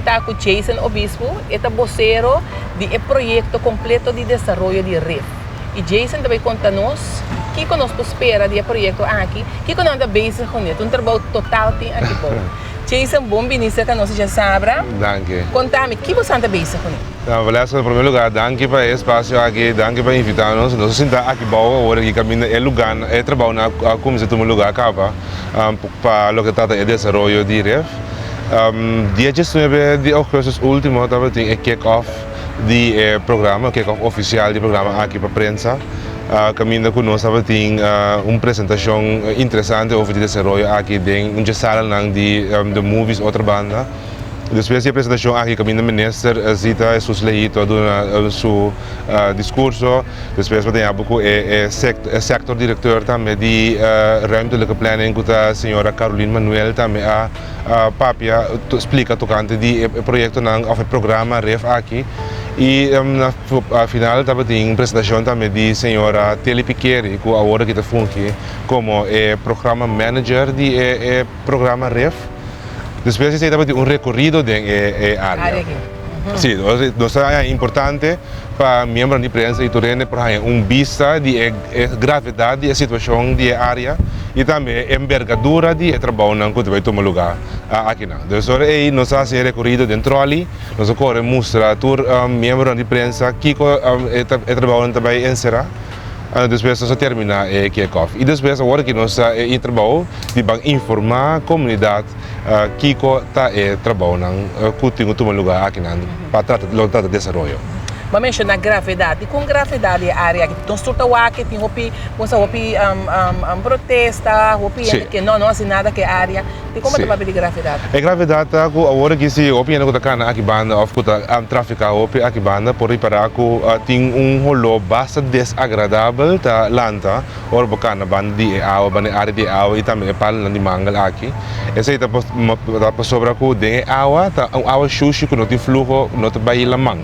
sintá ku Jason Obispo, e ta bosero di e proyekto kompleto di desaroyo di Rif. I Jason ta bai konta nos kiko nos por spera di e proyekto aki, kiko nan ta bezig kuné. Ta un trabou total tin aki bou. Jason, bon bini serka nos djasabra. Danki. Konta mi, ki bosan ta bezig kuné? No, Valesca, na promé lugá, danki pa e espasio aki, danki pa invitá nos. Nos a sinta aki bou awor aki kaminda e lugá, e trabounan a kuminsá tuma lugá kaba pa loke ta trata e desaroyo di Rif. Dia diesnuebe di ougùstus último tabatin e kick-off di e programa, kick-off ofisial di e programa aki pa prensa, kaminda ku nos tabatin un presentashon interesante over di desaroyo aki den un dje salanan di The Movies Otrabanda. Despues di e presentashon aki kaminda Minister Zita Jesus Leito a duna su diskurso. Despues bo ta yaba ku e sector directeur tambe di Ruimtelijke Planning ku ta señora Caroline Manuel tambe a papia splika tokante di e proyektonan òf e programa ref aki. I na final tabatin un presentashon tambe di señora Tilly Pikeri ku awor aki ta fungi komo e programa manager di e programa ref. Despues di esei tabatin un rekorido den e área. Sí, nos ta haña importante pa miembronan di prensa i tur hende por haña un bista di e gravedat di e situashon di e área i tambe e embergadura di e trabounan ku ta bai tuma lugá akinan. Dus ora ei nos a hasi e rekorido den tròli, nos a kore mustra tur miembronan di prensa kiko e trabounan ta bai enserá. Despues nos a terminá e kick-off i despues awor aki nos ta e trabou di ban informá komunidat kiko ta e trabounan ku tin ku tuma lugá akinan pa trata lo trata desaroyo. Bo a menshoná gravedat. Dikon gravedat di e área aki? Nos tur ta wak ke tin hopi, bo sa hopi protesta, hopi hende ke no no hasi nada ku e área. Dikon bo ta papia di gravedat? E gravedat ta ku awor aki si hopi hende ku ta kana aki banda òf ku ta trafiká hopi aki banda por ripará ku tin un holó basta desagradabel ta lanta ora bo kana banda di e awa, banda e área di e awa i tambe e palunan di mangel aki. Esei ta pasobra ku den e awa ta un awa shushi ku no tin fluho, no ta bai laman.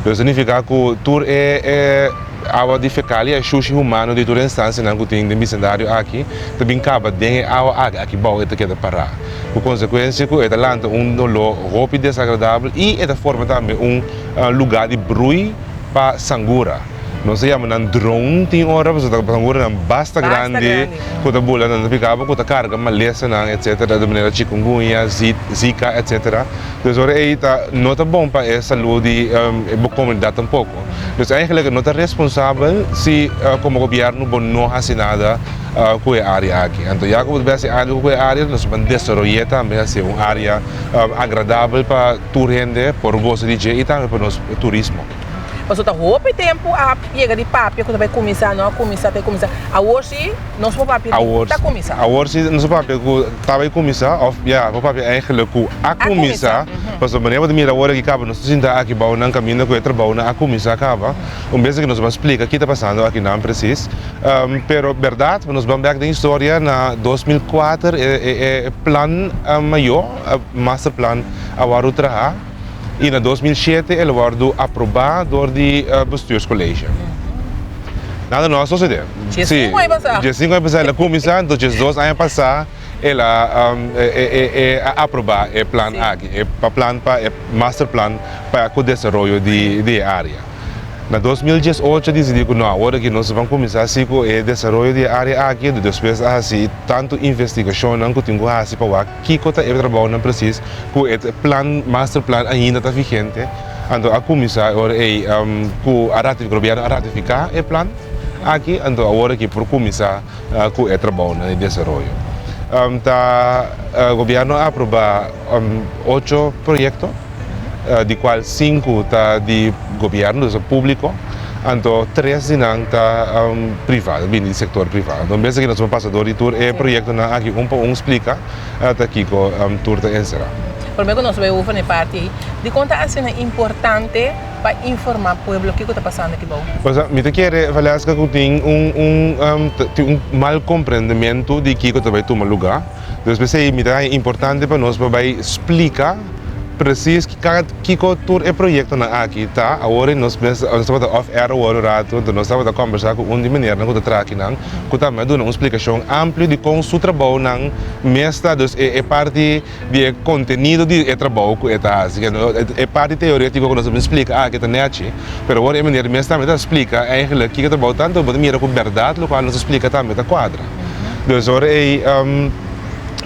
Lo signifiká ku tur e awa di fekalia, e shushi humano di tur e instansianan ku tin den bisendario aki ta bin kaba den e awa aki, aki bou e ta keda pará. Ku konsekuensia ku e ta lanta un doló hopi desagradabel i e ta forma tambe un lugá di brui pa sangura. Nos ta yama nan drone tin ora pasobra ta sanguranan basta grandi ku ta bula nan ta pika bo ku ta karga malesanan etcetera di manera chikungunya, zika etcetera. Dus ora ei ta no ta bon pa e salú di bo komunidat tampoko. Dus eigenlijk no ta responsabel si komo gobièrnu bo no hasi nada ku e área aki. Anto ya ku bo ta hasi algu ku e área nos ban desaroy'é tambe hasi un área agradabel pa tur hende por gosa di dje i tambe pa nos turismo. Pasobra ta hopi tempu a yega di papia ku ta bai kuminsá, no a kuminsá, ta bai kuminsá. Awor si nos por papia di ta kuminsá. Awor si nos por papia ku ta bai kuminsá òf ya por papia eigenlik ku a kuminsá. Pasobra manera bo ta mira awor aki kaba nos ta sinta aki bou nan kaminda ku e trabounan a kuminsá kaba. Un bes aki nos ban splika ki ta pasando aki nan presis. Pero bèrdat nos ban bèk den historia na 2004 e plan mayó, masterplan a wòrdu traha. i na 2007 el a wòrdu aprobá dor di Bestuurscollege. Nada no a sosodé. Djes sinku aña pasá. Djes sinku aña pasá el a kuminsá, enton djes dos aña pasá el a a aprobá e plan aki, e plan pa e masterplan pa ku desaroyo di e área. Na 2018 a disidí ku no, awor aki nos ban kuminsá si ku e desaroyo di e área aki, despues a hasi tantu investigashonnan ku tin ku hasi pa wak Kiko ta e trabounan presis ku e plan, master plan ainda ta vigente? Anto a kuminsá e ora ei ku a ratifiká, gobièrnu a ratifiká e plan aki, anto awor aki por kuminsá ku e trabounan di desaroyo. Ta gobièrnu a aprobá ocho proyekto, di kual sinku ta di gobièrnu, dus públiko, anto tres di nan ta privá, ta bini di sektor privá. Anto bes aki nos por pasa dor di tur e proyektonan aki un pa un splika ta kiko tur ta enserá. Promé ku nos bai over na e parti ei, dikon ta asina importante pa informá pueblo kiko ta pasando aki bou? Pasobra mi ta kere, Valeska, ku tin un un tin un mal komprendementu di kiko ta bai tuma lugá. Dus p'esei mi ta haña importante pa nos pa bai splika. precies kiko tur e proyectonan aki ta. Awor ei nos mes nos tabata off air awor un rato, enton nos tabata combersa cu un di meneernan cu ta traha akinan, cu tambe a duna un splicacion amplio di con su trabounan mes ta, dus e parti di e contenido di e trabou cu e ta haci. E parti teoretico cu nos a bin splica aki ta nechi, pero awor e meneer mes tambe ta splica eigenlijk kiko e trabou ta, enton bo ta mira cu berdad locual nos a splica tambe ta cuadra. Dus ora ei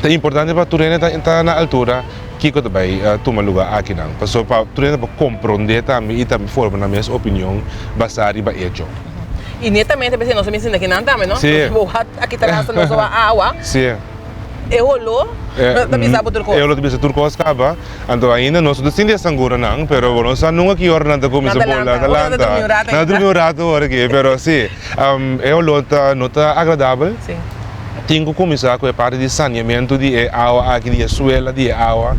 ta importante pa tur hende ta na altura kiko ta bai tuma luga akinan, pasobra pa tur hende por comprende tambe y tambe forma nan mes opinion basa riba echo. Y netamente p'esei nos a bin sinta akinan tambe, no? Sí. Nos bo wak aki tras nos a wak awa. Sí. E holó ta bisa bo tur kos. E holó ta bisa tur kos kaba. Anto ainda nos no ta sinti e sanguranan, pero bo no sa nunka ki ora nan ta kuminsá bola. Nan ta lanta. Nan ta lanta. Nan ta drumi un rato ora aki, pero si. E holó ta no ta agradabel. Sí. Tin ku kuminsá ku e parti di saneamentu di e awa aki, di e suela di e awa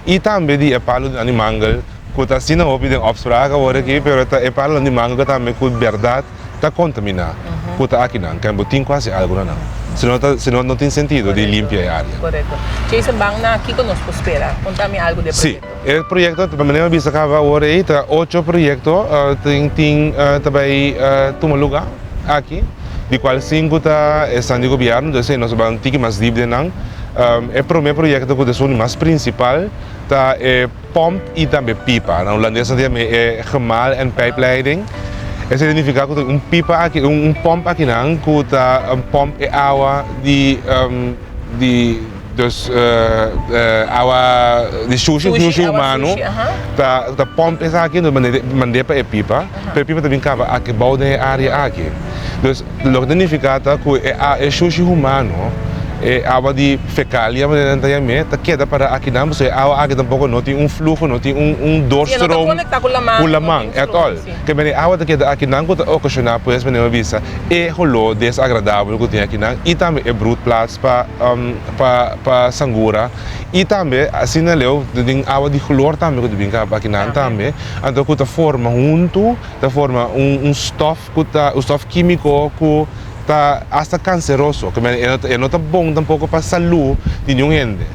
i tambe di e palu di mangel ku ta asina hopi den opspraak awor aki, pero ta e palunan di mangel ku tambe ku bèrdat ta kontaminá ku ta akinan. Ken bo tin ku hasi algu na nan, si no ta si no no tin sentido di limpia e área. Korekto. Jason, ban na kiko nos por spera? Konta mi algu di e Sí, proyekto. e proyekto, manera mi a bisa kaba awor ei, ta ocho proyekto tin tin ta bai tuma lugá aki, di kual sinku ta esnan di gobièrnu, entonces nos a bai un tiki mas dip den nan. E promé proyekto ku ta esun di mas prinsipal ta e Pomp i tambe pipa. Na hulandes nan ta yama e gemaal en pijpleiding. Esei ta nifiká ku tin un pipa aki, un pòmp akinan ku ta pòmp e awa di di dus awa di shushi, shushi humano ta ta pòmp esaki enton mand'é pa e pipa, pero e pipa ta bin kaba aki bou den e área aki. Dus loke ta nifiká ta ku e shushi humano, e awa di fekalia manera nan ta yam'é, ta keda para akinan pasobra e awa aki tampoko no tin un fluho, no tin un doorstroom ku laman at all. Ke manera e awa ta keda akinan ku ta okashoná pues manera mi a bisa e holó desagradabel ku tin akinan i tambe e broedplaats pa pa sangura i tambe asina leu tin awa di chloor tambe ku ta bin kaba akinan tambe anto ku ta forma huntu ta forma un stof ku ta un stof kímiko ku ta asta kanseroso, ke men e no ta bon tampoko pa salú di niun hende.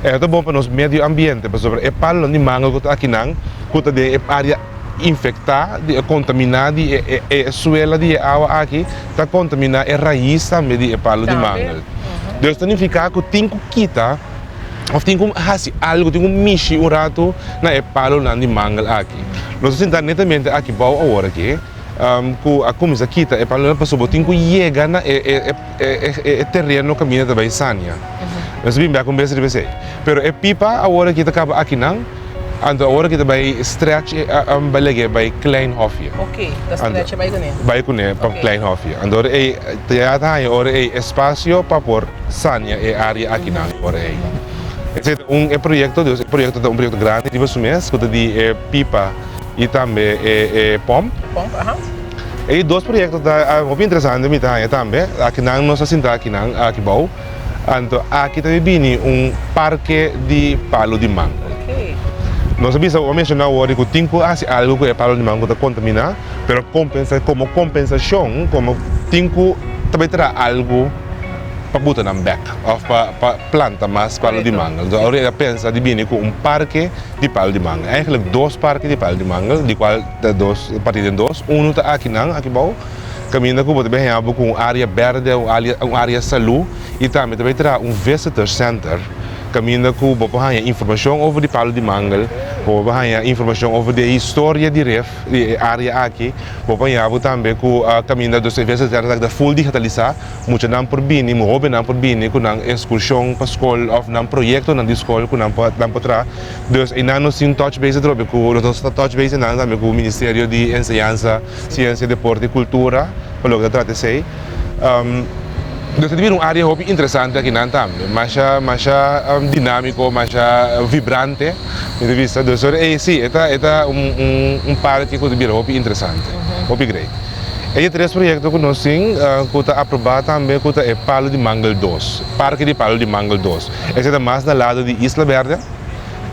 E no ta bon pa nos medio ambiente pasobra e palonan di mangel ku ta akinan ku ta den e área infektá di e kontaminá di e e suela di e awa aki ta kontaminá e rais tambe di e palo di mangel. Dus ta nifiká ku tin ku kita òf tin ku hasi algu, tin ku mishi un ratu na e palonan di mangel aki. Nos ta sinta netamente aki bou awor aki. Ku a kuminsá kita e palabra pasobra bo tin ku yega na e tereno kaminda ta bai sania. Nos a bin bek un bes riba esei. Pero e pipa awor aki ta kaba akinan, anto awor aki ta bai stretch bai lag'é bai Klein Hofje. Oké, ta stretch bai kuné. Bai kuné pa Klein Hofje. Anto ora ei ya ta haña ora ei espasio pa por sania e área akinan ora ei. Esei ta un e proyekto, dus e proyekto ta un proyekto grandi riba su mes ku ta di e pipa. I tambe e pomp. Pomp, aha. E dos proyekto ta hopi interesante mi ta haña tambe. Akinan nos a sinta akinan aki bou. Anto aki ta bini un parke di palu di mango. Oké. Nos a bisa, a menshoná awor ku tin ku hasi algu ku e palu di mango ta kontaminá, pero kompensa komo kompensashon komo tin ku ta bai traha algu pa buta nan bèk òf pa planta mas palu di mango. Anto awor e a pensa di bini ku un parke. Di palu di mangel. Eigenlijk dos parke di palu di mangel, di kual ta dos partí den dos. Unu ta akinan, aki bou, kaminda ku bo ta bin haña bo ku un área bèrdè, un área un área salú i tambe ta bai traha un visitor center kaminda ku bo por haña informashon over di palu di mangel, bo por haña informashon over di e historia di ref di e área aki, bo por haña bo tambe ku kaminda dus e visitor center ta full digitalisá. Muchanan por bini, hobennan por bini ku nan eskurshon pa skol òf nan proyektonan di skol ku nan por nan por traha. Dus einan nos tin touch base atrobe ku nos ta touch base einan tambe ku Ministerio di Enseñansa, Siensia, Deporte i Kultura pa loke ta trata esei. Dus ta bira un área hopi interesante akinan tambe, masha masha dinámiko, masha vibrante mi ta bisa. Dus ora ei si e ta e ta un un parke ku ta bira hopi interesante, hopi great. E di tres proyekto ku nos tin ku ta aprobá tambe ku ta e Palu di Mangel dos, Parke di Palu di Mangel dos. Esei ta mas na lado di Isla Berde.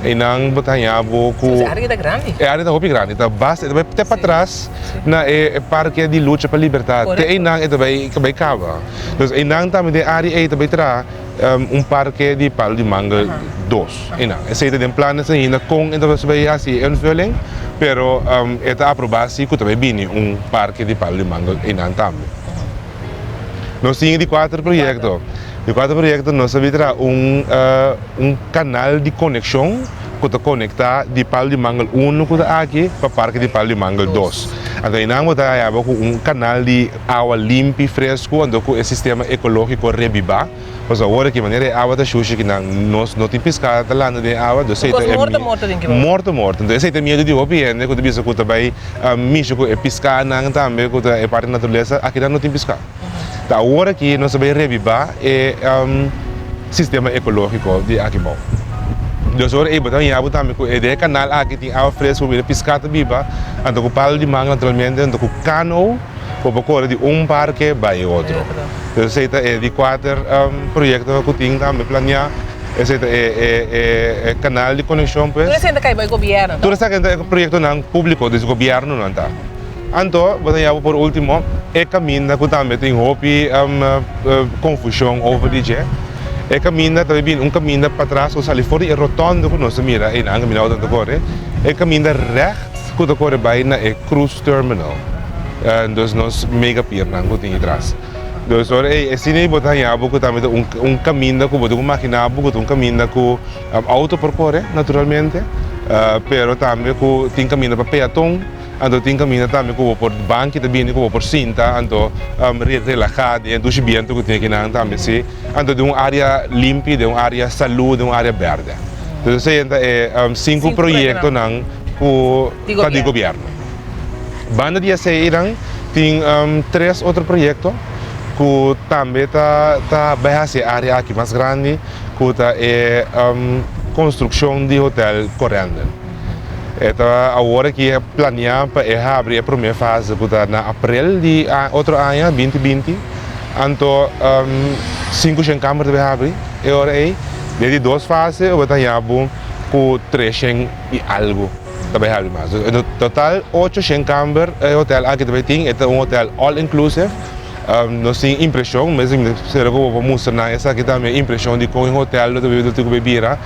Einan bo ta haña bo ku. E área ta grandi. E área ta hopi grandi. Ta basta, e ta bai te patras na e Parke di Lucha pa Libertat. Te einan e ta bai bai kaba. Dus einan tambe den e área ei ta bai traha. un parke di palu di mangel dos. Einan. Esei ta den planes ainda kon e ta bai hasi e invulling, pero e ta aprobá si ku ta bai bini un parke di palu di mangel einan tambe. Nos tin di kuater proyekto. Di kuater proyekto nos a bin traha un un kanal di konekshon ku ta konektá di Palu di Mangel unu ku ta aki pa parke di Palu di Mangel dos. Anto einan bo ta haña bo ku un kanal di awa limpi, fresku, anto ku e sistema ekológiko rebibá. Pasobra awor aki manera e awa ta shushi kinan nos no tin piská ta landa den e awa, dus esei ta e Morto morto den ki bo. Morto morto. Entonces esei ta e miedu di hopi hende ku ta bisa ku ta bai mishi ku e piskánan tambe ku ta e parti naturalesa, akinan no tin piská. Ta awor aki nos ta bai rebibá e sistema ekológiko di aki bou. Dus ora ei bo ta haña bo tambe ku e den e kanal aki tin awa fresku ku piská ta biba, anto ku palu di manga naturalmente, anto ku kano bo por kore di un parke bai e otro. Dus esei ta e di kuater proyekto ku tin tambe planiá, esei ta e kanal di konekshon pues. Tur esei ta kai bai gobièrnu? Tur esaki ta e proyektonan públiko, dus gobièrnunan ta. Anto, bo ta yaba por ultimo, e kaminda ku tambe tin hopi konfushon over di dje. E kaminda ta bini un kaminda patras ku sali for di e rotonde ku nos ta mira einan kaminda outonan ta kore, e kaminda règt ku ta kore bai na e cruise terminal, dus nos mega piernan ku tin atras. Dus ora ei asina ei bo ta haña bo ku tambe ta un kaminda ku bo ta imaginá bo ku ta un kaminda ku outo por kore naturalmente, pero tambe ku tin kaminda pa peaton. Anto tin kaminda tambe ku bo por banki ta bini ku bo por sinta anto relahá den e dushi bientu ku tin akinan tambe si. Anto den un área limpi, den un área salú, den un área bèrdè. Entonces esei ta e sinku proyektonan ku ta di gobièrnu. Banda di esei nan tin tres otro proyekto ku tambe ta ta bai hasi e área aki mas grandi ku ta e konstrukshon di hotel Corendon. E ta awor aki planea pa e habri e prome fase ku ta na aprel di otro aña binti binti. Anto sinku shen kamber ta bai habri e ora ei. Den di dos fase bo ta haña bo ku tres shen i algu ta bai habri mas. En total ocho shen kamber e hotel aki ta bai tin. E ta un hotel all inclusive. Nos tin impresion, mes mi ta spera ku bo por mustra nan esaki tambe, impresion di kon e hotel lo ta lo tin ku bai bira.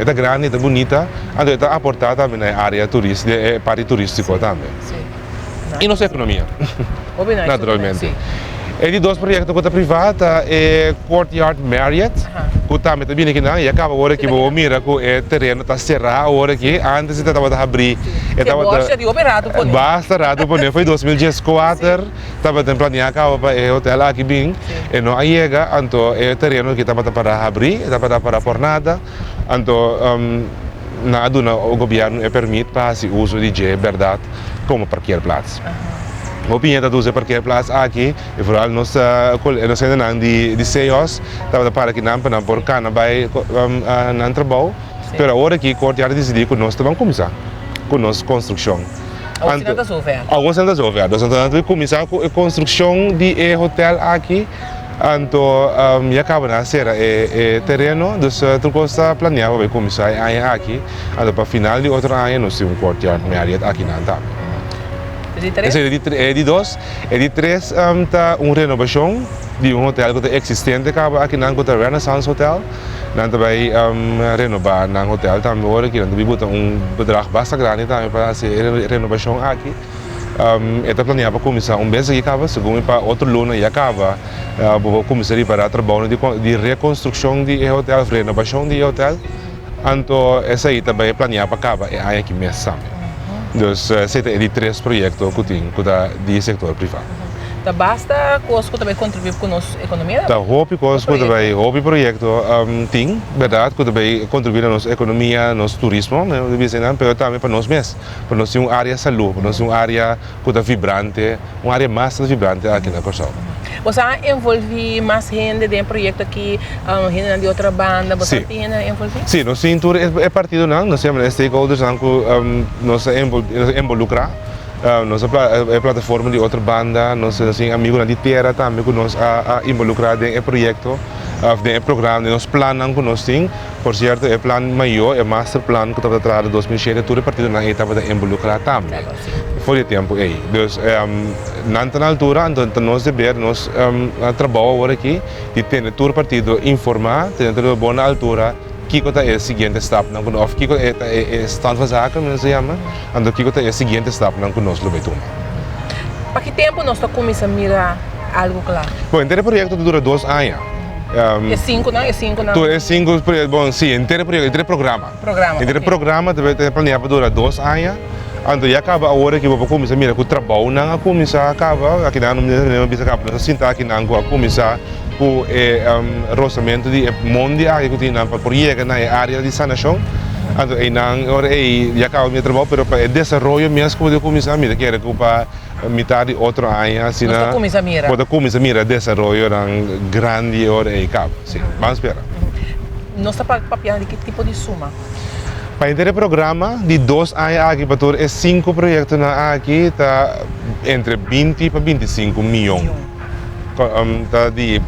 E ta grandi, e ta bunita, anto e ta aporta tambe na e area turis, e parti turistiko tambe. I nos ekonomia, naturalmente. E di dos proyekto ku ta privá ta e Courtyard Marriott, ku tambe ta bini akinan. I a kaba ora ki bo mira ku e tereno ta será awor aki. Antes e ta tabata habrí. E tabata basta rato pone, foi 2014. Tabatin planea caba pa e hotel aki bin, e no a yega, anto e tereno aki tabata para habri, e tabata para por nada, anto nan a duna gobierno e permit pa haci uso di dje berdad como parkeerplaats. Hopi hende ta usa e parkeerplaats aki y vooral nos nos hendenan di CEOS tabata para akinan pa nan por cana bay nan trabou, pero awor aki Courtyard a dicidi cu nos ta ban cuminsa cu nos construccion. Awor si nan ta zover. Awor si nan ta zover. Dus anto nan ta kuminsá ku e konstrukshon di e hotel aki. Anto ya kaba nan a sera e tereno. Dus tur kos ta planeá pa bai kuminsá e aña aki. Anto pa final di otro aña nos tin un Courtyard Marriott aki nan tambe. E di tres? Esei e di dos. E di tres ta un renobashon di un hotel ku ta eksistente kaba aki nan ku ta Renaissance Hotel. Nan ta bai renoba nan hotel tambe ora ki nan ta bai buta un bedrag basta grandi tambe pa hasi e renobashon aki. E ta planea pa kuminsá un bes aki kaba, segun mi pa otro luna ya kaba bo por kuminsá ripará trabounan di rekonstrukshon di e hotel òf renobashon di e hotel. Anto esei ta bai planea pa kaba e aña aki mes tambe. Dus esei ta e di tres proyekto ku tin ku ta di sektor privá. Ta basta kos ku ta bai kontribuí ku nos ekonomia? Ta hopi kos ku ta bai, hopi proyekto tin, bèrdat, ku ta bai kontribuí na nos ekonomia, nos turismo, mi ta bisa nan, pero tambe pa nos mes, pa nos tin un área salú, pa nos tin un área ku ta vibrante, un área mas vibrante aki na Kòrsou. Bo sa envolví mas hende den e proyekto aki, hendenan di otro banda, bo sa tin hendenan envolví? Sí, nos tin tur e partidonan, nos yama e stakeholdersnan ku nos a involukrá. Nos a e plataforma di otro banda, nos tin amigunan di tera tambe ku nos a involukrá den e proyekto. òf den e programa, den nos plannan ku nos tin. Por sierto e plan mayó, e masterplan ku tabata traha 2007, tur e partidonan ei tabata involukrá tambe for di e tempu ei. Dus nan ta na altura, anto ta nos deber, nos trabou awor aki di tene tur partido informá, tene tur bon na altura kiko ta e siguiente stapnan ku òf kiko ta e stand van zaken, mi ta yama, anto kiko ta e siguiente stapnan ku nos lo bai tuma. Pa ki tempu nos ta kuminsá mira algu kla? Bon, henter e proyekto ta dura dos aña. E sinkunan, e sinkunan? Tur e sinku proyekto, bon, si, henter e proyekto, henter e programa. Programa, Henter e programa ta ta planeá pa dura dos aña. Anto ya kaba awor aki bo por kuminsá mira ku trabounan a kuminsá kaba. Akinan no bisa kaba, nos a sinta akinan ku a kuminsá ku e rosamentu di e mondi aki ku tin nan pa por yega na e área di sanashon. Anto einan ora ei ya kaba mi trabou, pero pa e desaroyo mes ku bo debe kuminsá mi ta kere ku pa mitad di otro aña asina bo ta kuminsá mira desaroyonan grandi ora ei kaba. Si, ban spera. Nos ta papia di ki tipo di suma? Pa henter e programa di dos aña aki pa tur e sinku proyektonan aki ta entre 20 pa 25 miyon. Ta di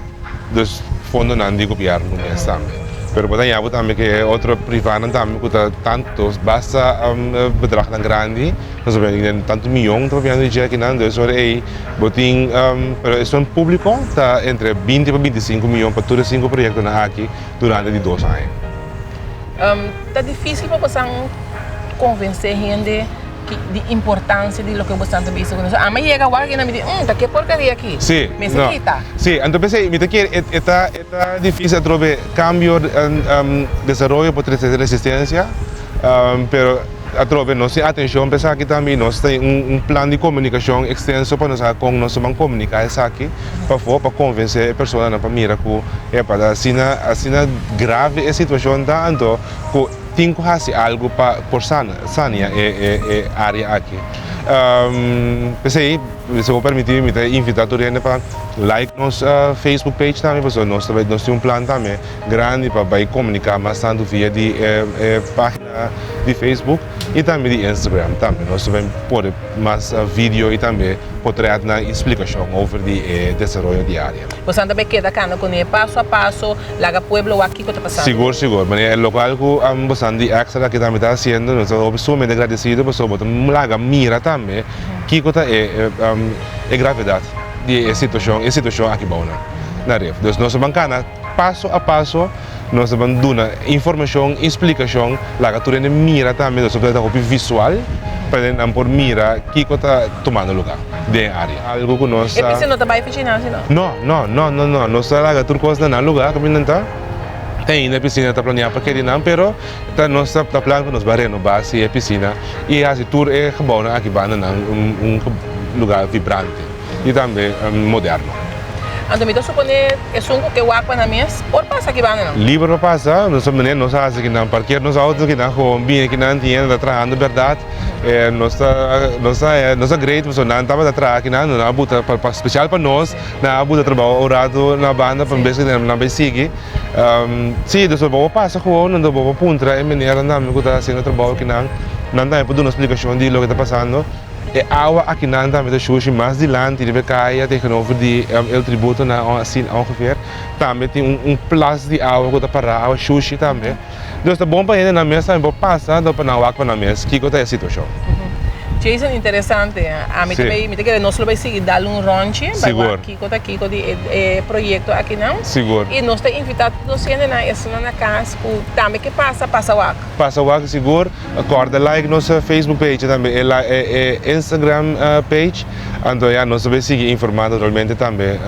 dus fondonan di gobièrnu mes tambe. Pero bo ta haña bo tambe ku e otro privanan tambe ku ta tantu basta bedragnan grandi, nos ta papia tantu miyon ta papiando di dje akinan, dus ora ei bo tin, pero esun públiko ta entre 20 pa 25 miyon pa tur e sinku proyektonan aki durante di dos aña. Ta difísil pa bosan konvensé hende di importancia di loke bosan ta bisa ku nos. Ami a yega wak i nan mi di, mm, ta ke porkeria aki? Sí, Mester no. kita. Sí, anto p'esei mi ta kere e e ta e ta difícil atrobe cambio, desaroyo por trese resistencia, pero atrobe nos tin atencion pa esaki tambe i nos tin un un plan di comunicacion extenso pa nos sa con nos ta ban comunica esaki pafó pa convence e personanan pa mira cu epa ta asina asina grave e situacion ta anto cu Tin ku hasi algu pa por sania e área aki. P'esei, si bo permití mi, mi ta invitá tur hende pa like nos Facebook page tambe, pasobra nos ta bai, nos tin un plan tambe grandi pa bai komuniká mas tantu via di e página di Facebook i tambe di Instagram tambe. Nos ta bai pone mas video i tambe potretnan i splikashon over di e desaroyo di área. Boso ta bai keda kanda kuné paso a paso, laga pueblo wak kiko ta pasando. Sigur, sigur. Manera e lokual ku bosan di Extra aki tambe ta hasiendo, nos ta hopi sumamente agradesido pasobra bo ta laga mira tambe kiko ta e e gravedat di e situashon, e situashon aki bou nan na Rif. Dus nos ta ban kana paso a paso, nos ta ban duna informashon i splikashon, laga tur hende mira tambe, nos ta hopi visual pa nan por mira kiko ta tumando luga den e área. Algu ku nos E ta. pizza no ta bai fichi nan si no? No, no, no, no, no. Nos ta laga tur kos na nan lugá kaminda nan ta. Te ainda e pisina ta planeá pa keda nan, pero ta nos ta ta plan ku nos bai renobá si e pisina i hasi tur e gebounan aki banda nan un un lugá vibrante i tambe moderno. Anto mi ta suponé esun ku ke wak pa nan mes por pasa aki banda nan? Liber pa pasa. Nos ta manera nos a hasi kinan parker nos auto kinan gewoon bini kinan tin hende ta trahando bèrdat. Nos ta nos ta nos ta great pasobra nan tabata traha akinan nan a buta pa pa special pa nos nan a buta trabou un rato na banda pa bes nan bai sigui si dus bo por pasa gewoon anto bo por puntra e menernan tambe ku ta hasiendo trabou akinan nan tambe por duna splikashon di loke ta pasando e awa akinan tambe ta shushi mas dilanti riba e kaya tegenover di el tributo nan asina ongeveer tambe tin un plas di awa ku ta para awa shushi tambe. Dus ta bon pa hende nan mes tambe por pasa dor pa nan wak pa nan mes kiko ta e situashon. Jason, interesante. Ami ta bay, mi ta kere nos lo bay sigui dal un ronchi bay wak kiko ta kiko di e proyecto akinan. Sigur. Y nos ta invita tur nos hendenan esunnan na cas cu tambe ke pasa, pasa wak. Pasa wak sigur. Corda like nos Facebook page tambe e Instagram page. Anto ya nos ta bay sigui informa naturalmente tambe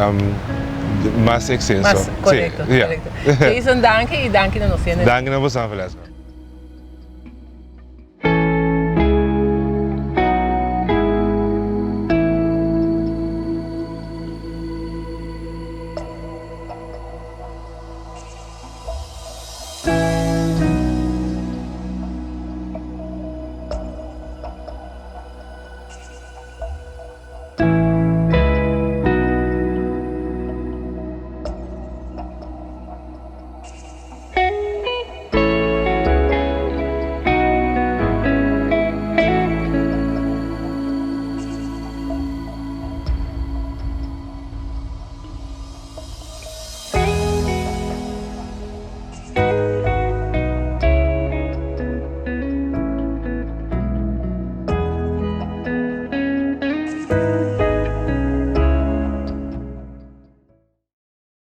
mas extenso. Mas, corecto, corecto. Jason danki y danki na nos hende. Danki na boso Vanessa.